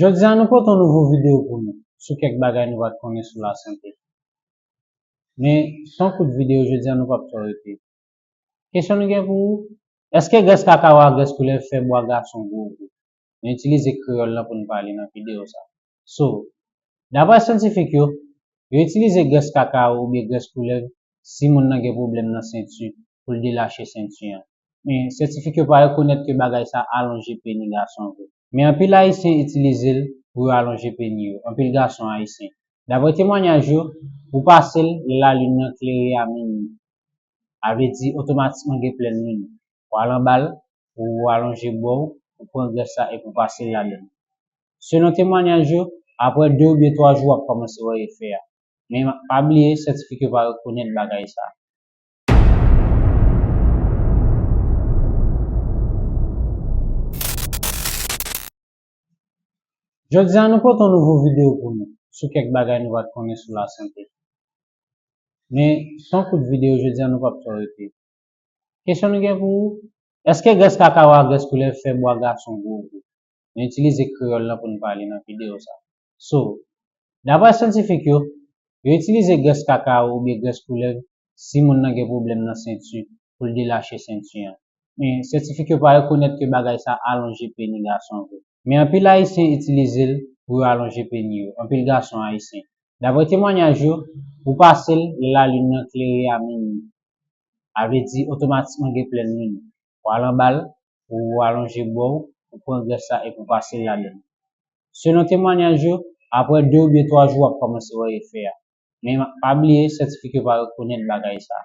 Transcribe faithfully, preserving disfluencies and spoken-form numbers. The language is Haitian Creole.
Jodi a nou pote yon nouvo videyo pou nou sou kèk bagay nou pa t konnen sou lasante. Men, se yon kout videyo, jodi a nou p ap twò rete. Kesyon nou gen pou ou, èske grès kakao ak grès koulèv fè bwa gason gwo gou? Nou itilize kreyòl lan pou n pale nan videyo sa. So, daprè syantifik yo, yo itilize grès kakao oubyen grès koulèv si moun nan gen pwoblèm nan senti pou l delache senti an. Men, syantifik yo pa rekonèt ke bagay sa alonje peni gason vre. Men anpil Ayisyen itilize l pou yo alonje peni yo, anpil gason ayisyen. Daprè temwanyaj yo, ou pase l lè lalin nan klere a minui. A vle di otomatikman gen plèn lin. Ou al anba l, ou alonje bò w, ou pran grès la epi ou pase l ladan l. Selon temwanyaj yo, aprè de oubyen twa jou w ap kòmanse wè efè a. Men pa bliye, syantifik yo pa rekonèt bagay sa. Jodi a nou pote yon nouvo videyo pou nou sou kèk bagay nou pa t konnen sou lasante. Men, se yon kout videyo, jodi a nou p ap twò rete. Kesyon nou gen pou ou, èske grès kakao ak grès koulèv fè bwa gason gwo gou? Nou itilize kreyòl lan pou n pale nan videyo sa. So, daprè syantifik yo, yo itilize grès kakao oubyen grès koulèv si moun nan gen pwoblèm nan senti pou l delache senti an. Men syantifik yo pa rekonèt ke bagay sa alonje peni gason vre. Men anpil Ayisyen itilize l pou yo alonje peni yo, anpil gason ayisyen. Daprè temwanyaj yo, ou pase l lè lalin nan klere a minui. A vle di otomatikman gen plèn lin. Ou al anba l, ou alonje bò w, ou pran grès la epi ou pase l ladan l. Selon temwanyaj yo, aprè de oubyen twa jou w ap kòmanse wè efè a. Men pa bliye, syantifik yo pa rekonèt bagay sa.